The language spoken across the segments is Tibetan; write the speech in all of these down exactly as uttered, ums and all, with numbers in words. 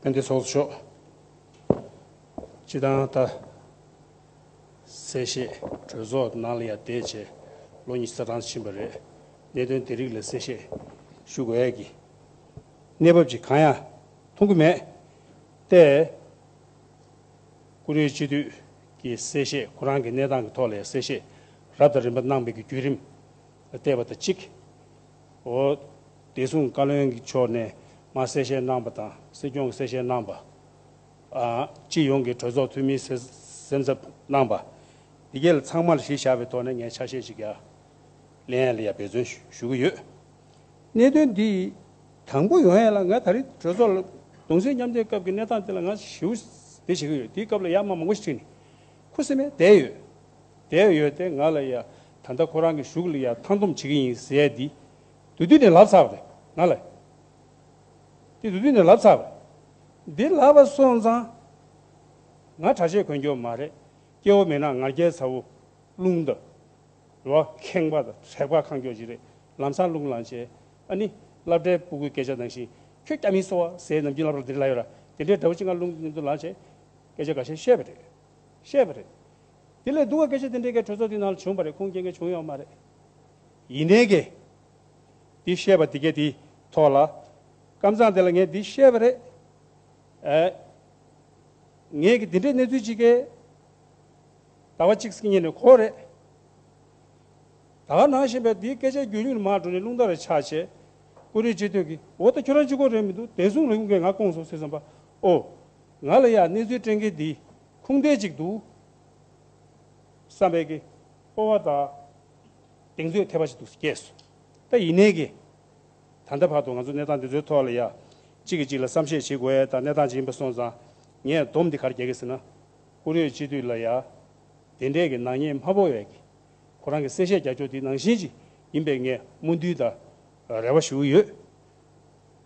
ཕན་བདེ་ཚོགས་གཙོ་མཆོག་སྤྱི་བཏང་ད་གསལ་བཤད་གྲོས་ཚོགས་ནང་ལ་ཡང་བསྡད་བྱས་ལོ་ཉི་ཤུ་རྩ་གྲངས་ཕྱིན་པ་རེད། གནད་དོན་དེ་རིགས་ལ་གསལ་བཤད་ཞུ་དགོས་ཡ་གི་གནས་བབ་ཅིག་གང་ཡང་མཐོང་གི་མེད། ཏེ། བཀུར་འོས་སྤྱི་འཐུས་ཀྱི་གསལ་བཤད་ཁོ་རང་གི་གནས་སྟངས་ཀྱི་ཐོག་ལ་གསལ་བཤད་རབ་དང་རིམ་པ་གནང་བའི་གི་བརྒྱུད་རིམ་ལ་བལྟས་པ་དང་གཅིག་འོ། བདེ་སྲུང་བཀའ་བློན་གྱི་ཕྱོགས་ནས་མར་གསལ་བཤད་གནང་བ་དང་སྲིད་སྐྱོང་གི་གསལ་བཤད་གནང་བ། ཨ། སྤྱི་ཡོངས་ཀྱི་གྲོས་ཚོགས་འཐུས་མིའི་གསལ་གསལ་འཛབ་གནང་བ། འདི་གས་ལ་ཚང་མ་ལ་གཞི་བཞག་པའི་ཐོག་ནས་ངས་ཆ་ཤས་ཤིག་ཡ་ལེན་ཡ་ལ་ཡ་འབད་བརྩོན་ཞུ་གི་ཡོད། གནད་དོན་འདི་དང་པོ་ཡོང་ཡ་ལ་ང་ད་རེས་གྲོས་ཚོགས་ལ་གདུང་སེམས་མཉམ་སྐྱེད་སྐབས་ཀྱི་གནས་སྟངས་དེ་ལ་ང་ཞེ་པོ་དེ་བྱེད་ཀྱི་ཡོད། དེའི་སྐབས་ལ་ཡ་མ་མང་པོ་ཞིག་དྲིས་ནས་ཁུ་སིམ་མེར་བསྡད་ཡོད། བསྡད་ཡོད་དེ་ང་ལ་ཡ་ད་ལྟ་ཁོ་རང་གི་གཞུག་ལ་ཡ་མཐའ་འདོམས་བྱེད་ཀྱི་ཡིན་ཟེར་ཡ་འདི་དུས་དུས་ནས་ལབ་ཚར་བ་རེད་ང་ལ། དེ་དུས་དུས་ནས་ལབ་ཚར་བ་རེད། འདི་ལབ་པ་སོང་ཙང་ང་གྲྭ་ཆས་གོན་རྒྱུ་མ་རེད། སྐྱེ་བོ་མིན་ན་ང་རྒྱལ་ཚ་བོ་རླུང་དང་། རོ་ཁེངས་པ་དང་དྲེག་པ་ཁེངས་རྒྱུ་ཅིག་རེད། ལམ་སང་རླུང་ལངས་བྱས། ཨ་ནི་སློབ་གྲྭའི་སྤུ་གུའི་སྐད་ཆ་ནང་བཞིན་ཁྱོད་སྐྱ་མིན་སོ་བ་ཟེར་ནམ་རྒྱུན་སློབ་གྲྭ་འདིར་ལ་ཡོད་ར། དེ་འདྲའི་འདྲ་བོ་ཅིག་ང་རླུང་མཉམ་དུ་ལངས་བྱས་སྐད་ཆ་འགའ་ཤས་བཤད་པ་རེད། བཤད་པ་རེད། དེ་ལས་སྡུག་པ་སྐད་ཆ་དེ་འདྲའི་སྐད་གྲོས་ཚོགས་དེ་ནང་ལ་བྱུང་བ་རེད། ཁུངས་སྐྱེལ་མཁན་བྱུང་ཡོད་མ་རེད། ཡིན་ནའི་གི་འདི་བཤད་པ་དེ་གས་དེའི་ཐོག་ལ་ཀམ་ཚང་དེ་ལ་ངས་འདི་བཤད་པ་རེད། ཨེ། ངས་གི་འདི་འདྲའི་གནས་ཚུལ་ཅིག་གས་ཟླ་བ་གཅིག་སྲིད་ཉིན་ནས་གོ་རེད། ད་ག་ནང་བཞིན་པའི་འདིའི་སྐད་ཆའི་རྒྱུན་རིང་མར་འགྲོ་ནས་རླུང་རྟ་རེ་ཆགས་བྱས། བཀུར་འོས་སྤྱི་འཐུས་ཀྱིས་འོ་ད་ཁྱོད་རང་གཅིག་པོ་རེད་མི་འདུག་བདེ་སྲུང་ལས་ཁུངས་ཀྱིས་ང་བསྐོངས་སོང་ཟེར་བསམ་པ། ཨོ། ང་ལ་ཡ་གནས་ཚུལ་སྤྲད་མཁན་འདི་ཁུངས་ལྡན་ཅིག་འདུག་བསམ་པའི་གི་སྤོབས་པ་དང་གདེང་ཚོད་ཐེབས་པ་ཞིག་འདུག་སྐྱེས་སོང་། ད་ཡིན་ནའི་གི་ད་ལྟ་བར་དུ་ང་ཚོ་གནས་སྟངས་འདི་ཚོའི་ཐོག་ལ་ཡ། གཅིག་གིས་གཅིག་ལ་བསམ་ཤེས་བྱེད་དགོས་ཡ་དང་གནས་སྟངས་ཅིག་ཡིན་པ་སོང་ཙང་། ངས་སྡོམ་འདི་གར་རྒྱག་གི་ཟེར་ན། བཀུར་འོས་སྤྱི་འཐུས་ལ་ཡ། དེ་འདྲས་ཀྱི་ནག་ཉེས་མ་ཕོག་ཡ་གི། ཁོ་རང་གི་གསལ་བཤད་རྒྱག་ཕྱོགས་འདི་ནང་བཞིན་ཅིག་ཡིན་པའི་ངས་སྨོན་འདུན་དང་། རེ་བ་ཞུ་གི་ཡོད།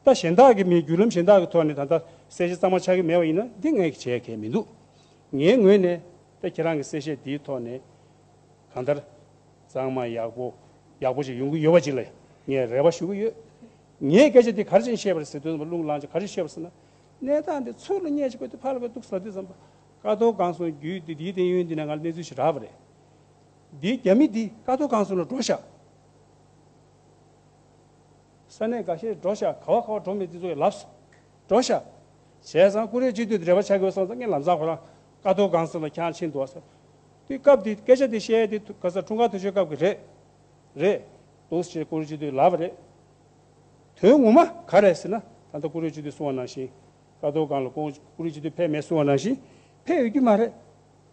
ད་གཞན་དག་གི་མི་བརྒྱུད་ལམ་གཞན་དག་གི་ཐོག་ནས་ད་ལྟ་གསལ་བཤད་གཙང་མ་ཆགས་ཀྱི་མེད་པ་ཡིན་ན་འདི་ངས་བྱས་གལ་མི་འདུག་ངའི་ངོས་ནས་ད་ཁྱེད་རང་གི་གསལ་བཤད་འདིའི་ཐོག་ནས། གང་ལྟར། གཙང་མ་ཡག་པོ། ཡག་པོ་ཞིག་ཡོང་གི་ཡོད་པ་ཅིག་ལ་ངས་རེ་བ་ཞུ་གི་ཡོད། ངས་སྐད་ཆ་འདི་ག་རེ་བྱས་ནས་བཤད་པ་རེད་ཟེར་དུས་ཙམ་པ་རླུང་ལངས་བྱས་ག་རེ་བཤད་པ་ཟེར་ན། གནས་སྟངས་འདི་ཚུར་ལ་བསྙད་བྱས་ཁོ་ཚོ་ཕར་ལ་ཁོ་ཚོ་འདུག་ཟེར་དུས་ཙམ་པ། ཀ་ཐོག་སྒང་གསུམ་བརྒྱུད་དེ་འདིའི་སྟེང་ཡོན་འདི་ནས་ང་ལ་གནས་ཚུལ་ཞིག་རག་པ་རེད། འདིའི་རྒྱ་མི་འདི་ཀ་ཐོག་སྒང་གསུམ་ལ་འགྲོ་ཤག་ས་གནས་འགའ་ཤས་འགྲོ་ཤག་ག་བ་ག་བ་འགྲོ་མེད་འདི་ཚོ་ཡང་ལབ་སོང་། འགྲོ་ཤག་བྱས་ཙང་བཀུར་འོས་སྤྱི་འཐུས་འབྲེལ་བ་ཆགས་ཀྱི་ཡོད་སོང་ཙང་ངས་ལམ་སང་ཁོ་རང་ཀ་ཐོག་སྒང་གསུམ་ལ་ཁྱེད་རང་ཕྱིན་འདུག་ཟེར། དུས་སྐབས་འདི་སྐད་ཆ་འདི་བཤད་ཡ་འདི་ག་ས་འཁྲུངས་སྐར་དུས་མཆོད་སྐབས་ཀྱི་རེད། རེད། འདུག་ཟེར་བཀུར་འོས་སྤྱི་འཐུས་ལབ་པ་རེད། དོན་ངོ་མ་ག་རེ་ཟེར་ན་ད་ལྟ་བཀུར་འོས་སྤྱི་འཐུས་གསུངས་པ་ནང་བཞིན། ཀ་ཐོག་སྒང་ལ་ཁོང་བཀུར་འོས་སྤྱི་འཐུས་ཕེབས་མེད་གསུངས་པ་ནང་བཞིན་ཕེབས་ཡོད་རྒྱུ་མ་རེད།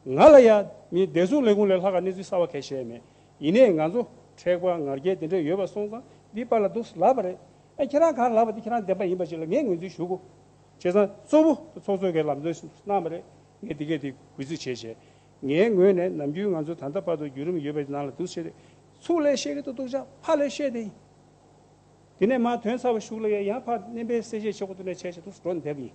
ང་ལ་ཡ་མི་བདེ་སྲུང་ལས་ཁུངས་ལས་ལྷག་ག་གནས་ཚུལ་གསར་པ་གང་ཡང་ཤེས་མེད། ཡིན་ནའི་ང་ཚོ་མཁྲེགས་པ་ང་རྒྱལ་དེ་འདྲ་ཡོད་པ་སོང་ཙང་འདི་པར་ལ་འདུག་ལབ་པ་རེད། ཨ་ཁྱེད་རང་གང་ལབ་པ་དེ་ཁྱེད་རང་བདེན་པ་ཡིན་པ་ཅིག་ལ་ངས་ངོས་འཛིན་ཞུ་དགོས། བྱས་ཙང་གཙོ་བོ་ཚོགས་གཙོ་གིས་ལམ་སྟོན་གནང་བ་རེད། ངས་འདི་གས་དེ་གུས་བརྩི་བྱས་བྱས། ངའི་ངོས་ནས་ནམ་རྒྱུན་ང་ཚོ་ད་ལྟ་བར་དུ་བརྒྱུད་རིམ་ཡོད་པའི་ནང་ལ་འདུག་བྱས་ཏེ། ཚུར་ལས་བཤད་ཀྱི་འདུག་འདུག་ཅག་ཕར་ལས་བཤད་དེ་ཡིན། དེ་ནས་མར་དོན་ཚར་བ་གཞུག་ལ་ཡང་ཡང་ཕར་བསྣན་པའི་གསལ་བཤད་བྱེད་དགོས་དུས་ནས་བྱས་བྱས་འདུག་འགྲོ་འདེབས་ཡིན།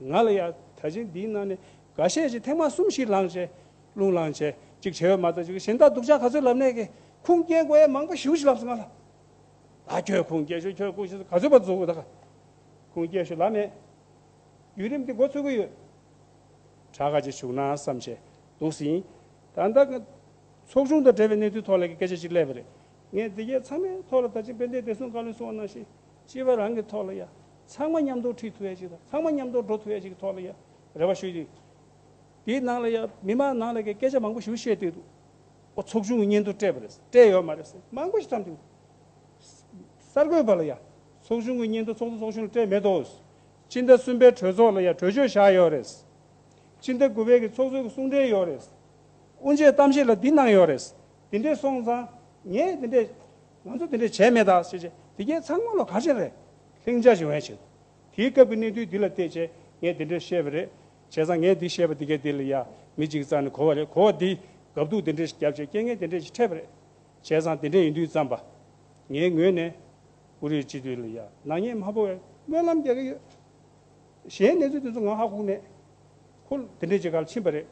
ང་ལ་ཡང་ད་ཅིང་འདིའི་ནང་ནས་འགའ་ཤས་ཤིག་ཐེངས་མ་གསུམ་ཞིག་ལངས་བྱས་རླུང་ལངས་བྱས་གཅིག་བྱས་ཡོད་མ་གཏོགས་ཅིག་གཞན་དག་སྡུག་ཅག་ག་ཚོད་ལབ་ནས་ཀྱི་ཁུངས་སྐྱེལ་དགོས་ཡ་མང་པོ་ཞེ་པོ་ཞིག་ལབ་སོང་ང་ལ། ད་ཁྱོད་ཁུངས་སྐྱེལ་ཤོག་ཁྱོད་ཁུངས་སྐྱེལ་ཤོག་ག་ཚོད་པ་འཛུགས་ད་ག་ཁུངས་སྐྱེལ་ཤོག་ལབ་མེད། བརྒྱུད་རིམ་དེ་འགོ་ཚུགས་ཀྱི་ཡོད། དྲག་ག་ཅིག་བྱུང་ན་བསམ་བྱས་འདུག་ཟིན། ད་ལྟ་ཚོགས་ཆུང་དང་འབྲེལ་བའི་གནས་ཚུལ་ཐོག་ལ་སྐད་ཆ་ཅིག་སླེབས་པ་རེད། ངས་འདི་གའི་ཚང་མའི་ཐོག་ལ་ད་ཅིང་དཔལ་ལྡན་བདེ་སྲུང་བཀའ་བློན་གསུངས་པ་ནང་བཞིན་སྤྱི་པ་རང་གི་ཐོག་ལ་ཡ་ཚང་མ་མཉམ་དུ་ཁྲིད་ཐུབ་ཡ་ཅིག་དང་ཚང་མ་མཉམ་དུ་འགྲོ་ཐུབ་ཡ་ཅིག་གི་ཐོག་ལ་ཡ་རེ་བ་ཞུ་ཡི། དེའི་ནང་ལ་ཡ་མི་མང་ནང་ལ་གི་སྐད་ཆ་མང་པོ་ཞིག་བཤད་བསྡད་འདུག་ཨོ་ཚོགས་ཆུང་གི་སྙན་ཐོ་སྤྲད་པ་རེད། སྤྲད་ཡོད་མ་རེད་ཟེར་མང་པོ་ཞིག་བཏང་འདུག་གསར་འགོད་པ་ལ་ཡ་ཚོགས་ཆུང་གི་སྙན་ཐོ་ཚོགས་གཙོ་ཚོགས་གཞོན་ལ་སྤྲད་མེད་དོ། སྤྱི་ཟླ་གསུམ་པའི་གྲོས་ཚོགས་ལ་ཡ་གྲོས་ཆོད་བཞག་ཡོད་རེད། སྤྱི་ཟླ་དགུ་པའི་གི་ཚོགས་གཙོའི་གི་གསུང་འཕྲིན་ཡོད་རེད། དབུ་འབྱེད་གཏམ་བཤད་ལ་འདི་གནང་ཡོད་རེད། དེ་འདྲས་སོང་ཙང་ངས་དེ་འདྲས་ང་ཚོ་དེ་འདྲས་བྱས་མེད་ད་ཟེར་བྱས་དེ་གས་ཚང་མ་ལ་ག་ཅན་རེད། ལྷིང་འཇགས་ཤིག་ཡོང་ཡ་བྱེད། དེའི་སྐབས་ཀྱི་གནས་ཚུལ་འདི་ལ་བལྟས་བྱས་ངས་དེ་འདྲས་བཤད་པ་རེད། བྱས་ཙང་ངས་འདི་བཤད་པ་འདི་གས་འདི་ལ་ཡ་མི་གཅིག་རྩ་ནས་གོ་བ་རེད། གོ་བ་འདི་དགའ་སྡུག་དེ་འདྲས་ཤིག་བརྒྱབ་བྱས་རྐྱེན་ངན་དེ་འདྲས་ཤིག་འཕྲད་པ་རེད། བྱས་ཙང་དེ་འདྲས་ཡིན་དུས་ཙམ་པ། ངའི་ངོས་ནས་བཀུར་འོས་སྤྱི་འཐུས་ལ་ཡ་ནག་ཉེས་མ་ཕོག་པའི་སྨོན་ལམ་རྒྱག་གི་ཡོད། གཞན་གནས་ཚུལ་དེ་ཚོ་ང་ཧ་གོ་གི་མེད། ཁོ་དེ་འདྲས་ཅིག་ག་ལ་ཕྱིན་པ་རེད་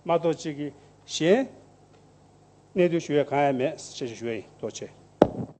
མ་གཏོགས་ཅིག་གི་གཞན་གནས་ཚུལ་ཞུ་ཡ་གང་ཡང་མེད་ཞེས་ཞུ་ཡ་ཡིན། ཐུགས་རྗེ་ཆེ།